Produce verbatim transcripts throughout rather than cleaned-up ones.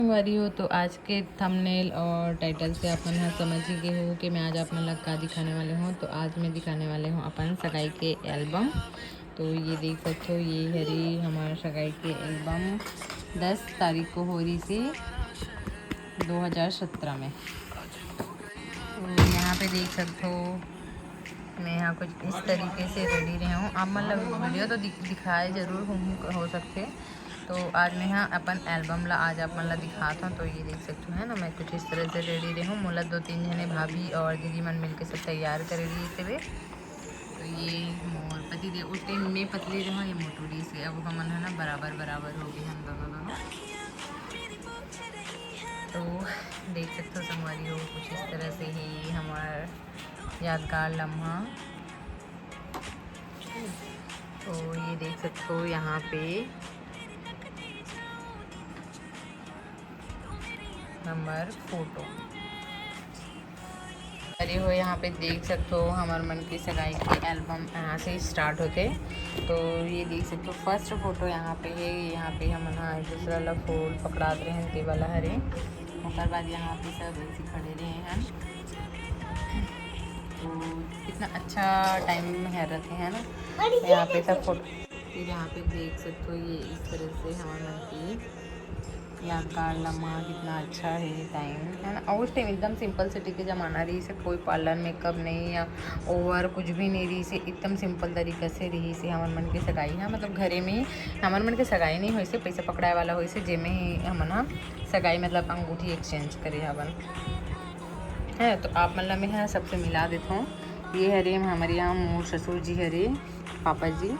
संगवारी हो, तो आज के थंबनेल और टाइटल से आप मन ह समझ ही गए हो कि मैं आज आप मन ला का दिखाने वाले हूँ। तो आज मैं दिखाने वाले हूँ अपन सगाई के एल्बम। तो ये देख सकते हो, ये हरे हमार सगाई के एल्बम दस तारीख को हो रही से दो हज़ार सत्रह में। तो यहाँ पे देख सकते हो, मैं यहाँ कुछ इस तरीके से रेडी रहे हूँ। आप मन ला वीडियो तो दिख-, दिखाए जरूर हूँ, हो सकते। तो आज मैं यहाँ अपन एल्बम ला आज आप मन ला दिखात हूँ। तो ये देख सकते हो, है ना, मैं कुछ इस तरह से रेडी रहे हूँ। मोला दो तीन जने भाभी और दीदी मन मिलके सब तैयार करे रही थे वे। तो ये मोर पति देव, उस टाइम मैं पतली रहूँ, ये मोटू रही से। अब हमन है ना बराबर बराबर हो गए हम दोनों दोनों। तो देख सकते हो संगवारी हो, कुछ इस तरह से ही हमार यादगार लम्हा। तो ये देख सकते हो यहाँ पे हमार फोटो। अरे हो, यहाँ पे देख सकते हो हमार मन की सगाई के एल्बम यहाँ से स्टार्ट होते। तो ये देख सकते हो फर्स्ट फोटो यहाँ पे है। यहाँ पे हमन हा एक दूसरा ला फूल पकड़ात रहे हैं, ते वाला हरे। ओकर बाद यहाँ पे सब ऐसे खड़े रहे हैं। तो कितना अच्छा टाइम है रहते हैं ना, यहाँ पे सब फोटो। फिर यहाँ पे देख सकते हो ये इस तरह से हमारे मन की यादगार लम्हा कितना अच्छा है टाइम, है ना। और उस टाइम एकदम सिंपल सिटी के ज़माना रही से, कोई पार्लर मेकअप नहीं या ओवर कुछ भी नहीं रही से, एकदम सिंपल तरीका से रही से हमर मन के सगाई है। मतलब घरे में ही हमर मन के सगाई नहीं होई से, पैसा पकड़ाए वाला होई से, जेमे ही हमन ह सगाई मतलब अंगूठी एक्सचेंज करे हवन, है। तो आप मन ला मैं ह सबसे मिला देता हूँ। ये हरे हमर यहाँ मोर ससुर जी हरे, पापा जी, अ,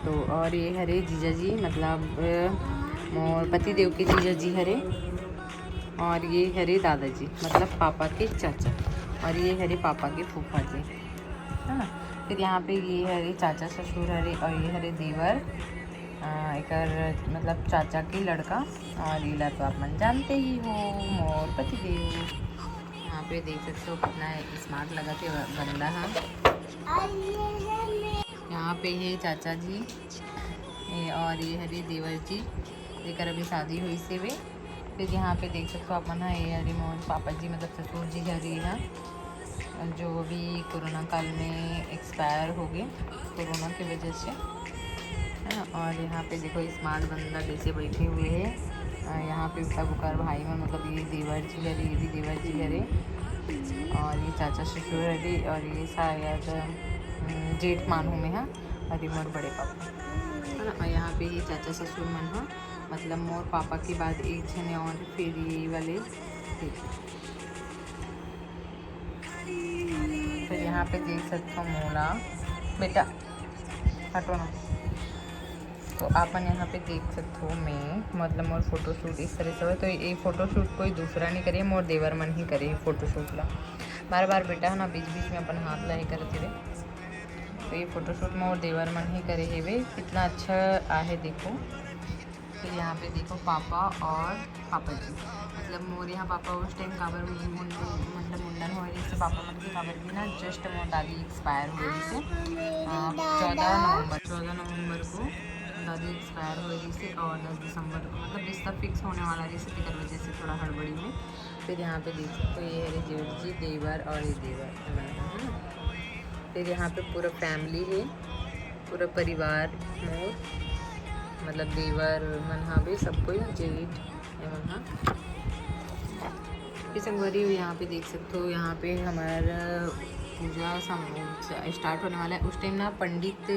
तो और ये हरे जीजा जी, मतलब, अ, मोर पति देव के जीजा जी हरे, और ये हरे दादाजी, मतलब पापा के चाचा, और ये हरे पापा के फूफा जी, है ना। फिर यहाँ पे ये हरे चाचा ससुर हरे, और ये हरे देवर, अ, एकर मतलब चाचा के लड़का, और ये ला तो आप मन जानते ही हो, मोर पति देव। यहाँ पे देख सकते हो कितना स्मार्ट लगा के बंदा है। यहाँ पे ये चाचा जी, ये और ये हरे देवर जी, जेकर अभी शादी हुई से वे। फिर यहाँ पे देख सकते हो आप मन ह, ये हरे मोर पापा जी, मतलब ससुर जी हरे है, जो अभी कोरोना काल में एक्सपायर हो गए कोरोना की वजह से, है ना। और यहाँ पे देखो स्मार्ट बंदा कैसे बैठे हुए हैं। अ, यहाँ पे सब ओकर भाई मन, मतलब ये देवर जी हरे, ये भी देवर जी हरे, और ये चाचा ससुर हरे, और ये शायद, अम, जेठ मानहूँ मैं हा, और ये मोर बड़े पापा, है ना। और यहाँ पे ये चाचा ससुर मन हा, मतलब मोर पापा के बाद एक झने और, फिर ये वाले, फिर यहाँ पे देख सकते हो मोला, बेटा हटो ना। तो आप मन यहाँ पे देख सकते हो, मैं मतलब मोर फोटोशूट इस तरह से हो। तो ये फोटोशूट कोई दूसरा नहीं करे, मोर देवर मन ही करे फोटोशूट ला। बार बार बेटा है ना बीच बीच में अपन हाथ ला ये करत हेवे। तो ये फोटोशूट मोर देवर मन ही करे हेवे। कितना अच्छा आहे देखो। फिर यहाँ पे देखो पापा और पापा जी, मतलब मोर यहाँ पापा उस टाइम काबर मुंड-, मतलब मुंडन हो रही से पापा मन के, काबर की ना जस्ट मोर दादी एक्सपायर हो रही से, अ, चौदह नवंबर, चौदह नवंबर को दादी एक्सपायर हो रही से, और दस दिसंबर को मतलब रिश्ता फिक्स होने वाला रही से, तेकर वजह से थोड़ा हड़बड़ी में। फिर यहाँ पे देख सकते हो ये हरे जेठ जी, देवर और ये देवर, है ना। फिर यहाँ पे पूरा फैमिली है, पूरा परिवार मोर, मतलब देवर मन हावे, सब कोई, जेठ ये मन हा। फिर संगवारी हो यहाँ पे देख सकते हो, यहाँ पे हमारा पूजा सम-, स्टार्ट होने वाला है। उस टाइम ना पंडित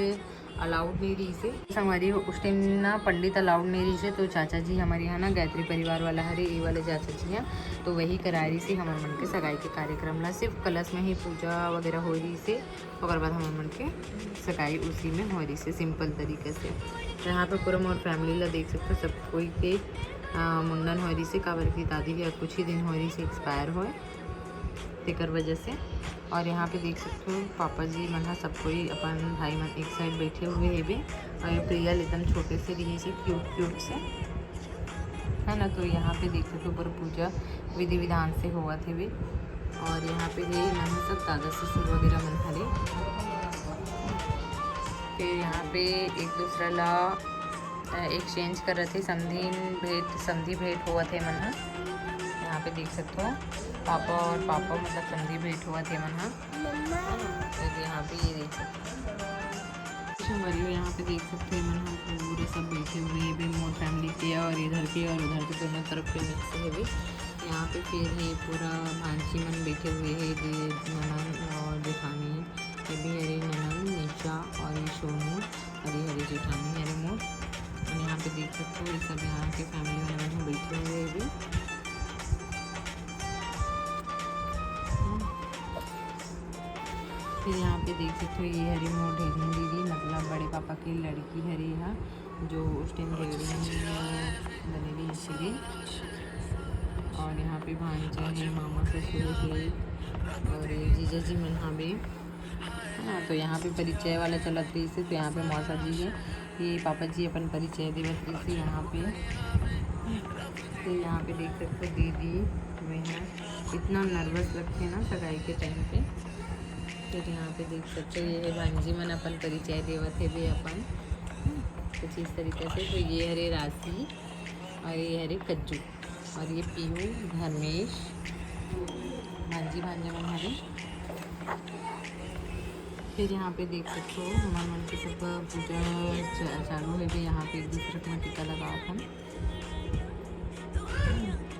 अलाउड नहीं रही से। संगवारी हो उस टाइम ना पंडित अलाउड नहीं रही से, तो चाचा जी हमारे यहाँ ना गायत्री परिवार वाला हरे, ये वाले चाचा जी हैं, तो वही करा रही से हमारे मन के सगाई के कार्यक्रम ला। सिर्फ कलश में ही पूजा वगैरह हो रही से, ओकर बाद हमर मन के सगाई उसी में हो रही से सिंपल तरीके से। तो यहाँ पे पूरा मोर फैमिली ला देख सकते हो, सब कोई के, अ, मुंडन हो रही से, काबर की दादी के कुछ ही दिन हो रही से एक्सपायर होए, तेकर वजह से। और यहाँ पे देख सकते हो पापा जी मन हा, सब कोई अपन भाई मन एक साइड बैठे हुए हेबे, और ये प्रियल एकदम छोटे से रही से, क्यूट क्यूट से, है ना। तो यहाँ पे देख सकते हो पूरा पूजा विधि विधान से होवत हेवे। और यहाँ पे ये मन सब दादा ससुर वगैरह मन हरे। फिर यहाँ पे एक दूसरा ला एक्सचेंज करत हे, समधी भेंट, समधी भेंट होवत हे मन ह। यहाँ पे देख सकथो, पापा और पापा, मतलब, समधी भेंट होवत हे मन ह। तो यहाँ पे ये देख सकथो, संगवारी हो, यहाँ पे देख सकथो, ये मन ह पूरा सब बैठे हुए हे, भी मोर फैमिली के और इधर के और उधर के दोनों तरफ के मिक्स हे भी। यहाँ पे फिर हे पूरा भांजी मन बैठे हुए हे, जे ननद और जेठानी, ये भी हरे ननद निशा और ये सोनू और ये हरे जेठानी हरे मोर। और यहाँ पे देख सकते हो, ये सब यहाँ के फैमिली वाले मन बैठे हुए हैं अभी। फिर यहाँ पे देख सकते हो, ये हरे मोर ढेगनी दीदी, मतलब बड़े पापा की लड़की हरे यहाँ, जो उस टाइम रेडियो में बने रही इसीलिए। और यहाँ पे भांजा है, मामा ससुर है और ये जीजा जी मन हावे। हाँ, तो यहाँ पे परिचय वाला चलत रहिस हे, तो यहाँ पे मौसा जी है, ये पापा जी अपन परिचय देवत रहिस हे यहाँ पे। तो यहाँ पे देख सकते हो, दीदी में है, इतना नर्वस लगते हैं ना सगाई के टाइम पे। फिर यहाँ पे देख सकते हो, ये है भांजी मन अपन परिचय देवत हे भी अपन कुछ इस तरीके से। तो ये हरे राशि और ये हरे कज्जू और ये पीहू, धर्मेश, भांजी भांजा मन हरे। फिर यहाँ पे देख सकते हो, हमारे मन के सब पूजा च-, चालू है भी। यहाँ पे एक दूसरे को टीका लगावत हन।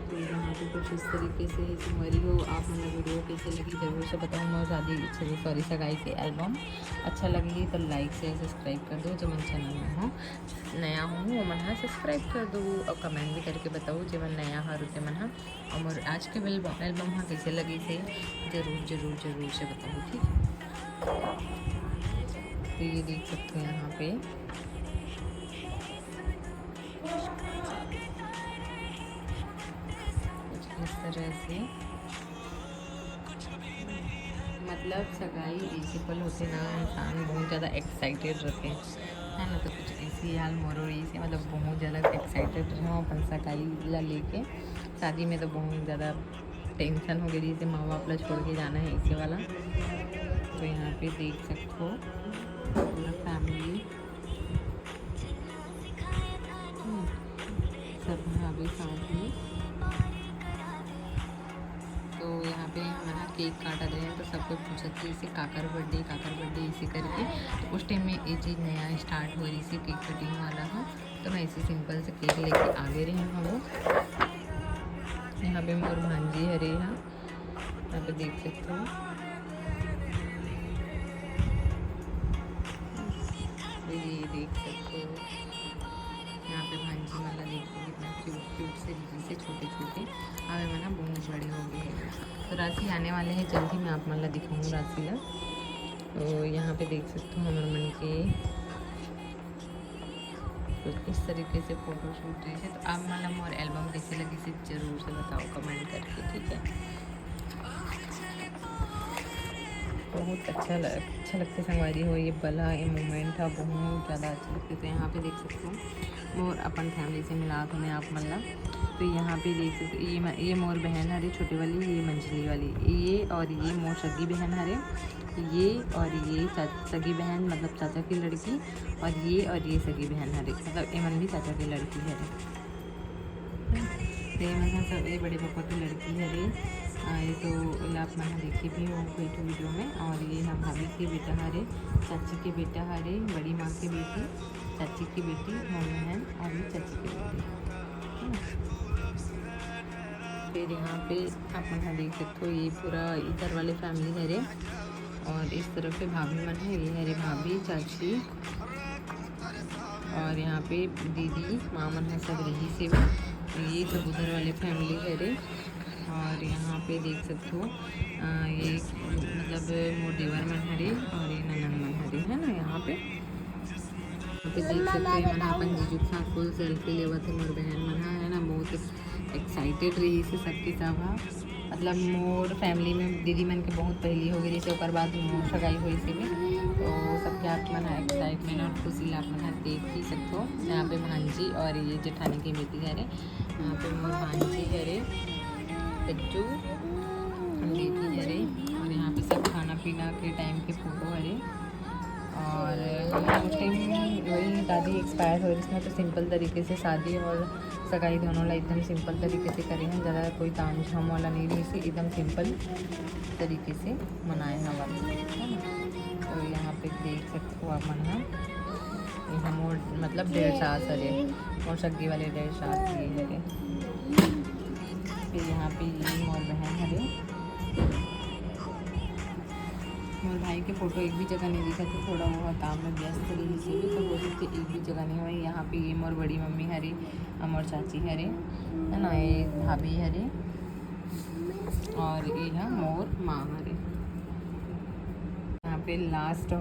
तो यहाँ पे कुछ इस तरीके से संगवारी हो, आप मन ला वीडियो कैसे लगी जरूर से बताओ। मोर शादी, सॉरी, सगाई के एल्बम अच्छा लगी तो लाइक शेयर सब्सक्राइब कर दो, जो मन चैनल में हो नया हो वो मन हा सब्सक्राइब कर दो और कमेंट भी करके बताओ, जे मन नया हो ते मन हा। और मोर आज के एल्बम हा कैसे लगी से जरूर जरूर जरूर से बताओ, ठीक है। तो ये देख सकते हो यहाँ पे कुछ इस तरह से, मतलब सगाई ऐसे पल होते ना, इंसान बहुत ज़्यादा एक्साइटेड रहते हैं, है ना। तो कुछ ऐसे ही हाल मोरो रहिस हे, मतलब बहुत ज़्यादा एक्साइटेड रहे अपन सगाई ला लेके। शादी में तो बहुत ज़्यादा टेंशन हो गई, जैसे माँ बाप ला छोड़ के जाना है, ऐसे वाला। तो यहाँ पे देख सकते हो पूरा फैमिली, हम्म, सब यहाँ पे साथ में। तो यहाँ पे हमारा केक काटा रहे हैं, तो सबको पूछत कि इसे काकर बर्थडे, काकर बर्थडे, इसे करके। तो उस टाइम में ये चीज़ नया स्टार्ट हो रही थी, केक कटिंग वाला हो, तो मैं इसे सिंपल से केक लेके आगे रही हूँ। वो यहाँ पे मोर भांजी हरे यहाँ, यहाँ पे देख सकते हो, तो ये देख सकते हो, यहाँ पे भांजी वाला देखो, कितना क्यूट क्यूट से से छोटे छोटे, अब ये मन ह बहुत बड़े हो गए हैं। तो राशि आने वाले हैं जल्दी, मैं आप मन ला दिखाऊँ राशि ला। तो यहाँ पे देख सकते हो हमर मन के कुछ इस तरीके से फोटो शूट रही है। तो आप मन ला मोर एल्बम कैसे लगी से जरूर से बताओ कमेंट करके, ठीक है। बहुत अच्छा लग, अच्छा लगता है संगवारी हो, ये पल हा, ये मोमेंट हा बहुत ज़्यादा अच्छा लगता है। तो यहाँ पे देख सकते हो मोर अपन फैमिली से मिलात हूँ मैं आप मन ला। तो यहाँ पे देख सकते हो, ये म-, ये मोर बहन हरे छोटे वाली, ये मंझली वाली, ये और ये मोर सगी बहन हरे, ये और ये चा-, सगी बहन मतलब चाचा की लड़की, और ये और ये सगी बहन हरे, मतलब एमन भी चाचा की लड़की हरे। तो ये मन ह सब, ये बड़े पापा की लड़की हरे। आ, ये तो एला आप मन ह देखे भी हो कोई ठो वीडियो में। और ये ह भाभी के बेटा हरे, चाची के बेटा हरे, बड़ी माँ के बेटी, चाची की बेटी, मोर बहन और ये चाची की बेटी। फिर यहाँ पे आप मन ह देख सकते हो, ये पूरा इधर वाले फैमिली हरे और इस तरफ से भाभी मन है, ये हरे भाभी, चाची और यहाँ पे दीदी, माँ मन ह सब रही से भी। ये सब उधर वाले फैमिली हरे और यहाँ पे देख सकते हो, अ, ये मतलब मोर देवर मन हरे और ये ननद मन हरे, है ना। यहाँ पे, यहाँ पे देख सकते हो, ये मन अपन जीजू के साथ फुल सेल्फी लेवत है मोर बहन मन ह, है ना। बहुत एक्साइटेड रही से सबके सब ह, मतलब मोर फैमिली में दीदी मन के बहुत पहली हो गई, जैसे ओकर बाद मोर सगाई हुई से भी। तो सबके आप मन एक्साइटमेंट और खुशी ला आप मन देख ही सकते हो। यहाँ पे भांजी और ये जेठानी की बेटी हरे, यहाँ पे मोर भांजी हरे, कच्चू, हम बेटी हरे, और यहाँ पे सब खाना पीना के टाइम के फोटो हरे। और उस टाइम वही दादी एक्सपायर हो रही थी ना, तो सिंपल तरीके से शादी और सगाई दोनों ला एकदम सिंपल तरीके से करे हैं, ज़्यादा कोई ताम झाम वाला नहीं रही थी, एकदम सिंपल तरीके से मनाए हवन, है ना। तो यहाँ पे देख सकते हो आप मन ह, ये मोर मतलब डेढ़ सास हरे, मोर सग्गी वाले डेढ़ सास ये हरे। फिर यहाँ पे ये मोर बहन हरे। मोर भाई के फोटो एक भी जगह नहीं दिखा था, थोड़ा वो काम में व्यस्त रही, इसीलिए तो हो सकते एक भी जगह नहीं हुई। यहाँ पे ये मोर बड़ी मम्मी हरे, मोर चाची हरे, है ना, ये भाभी हरे, और ये है मोर माँ हरे। यहाँ पे लास्ट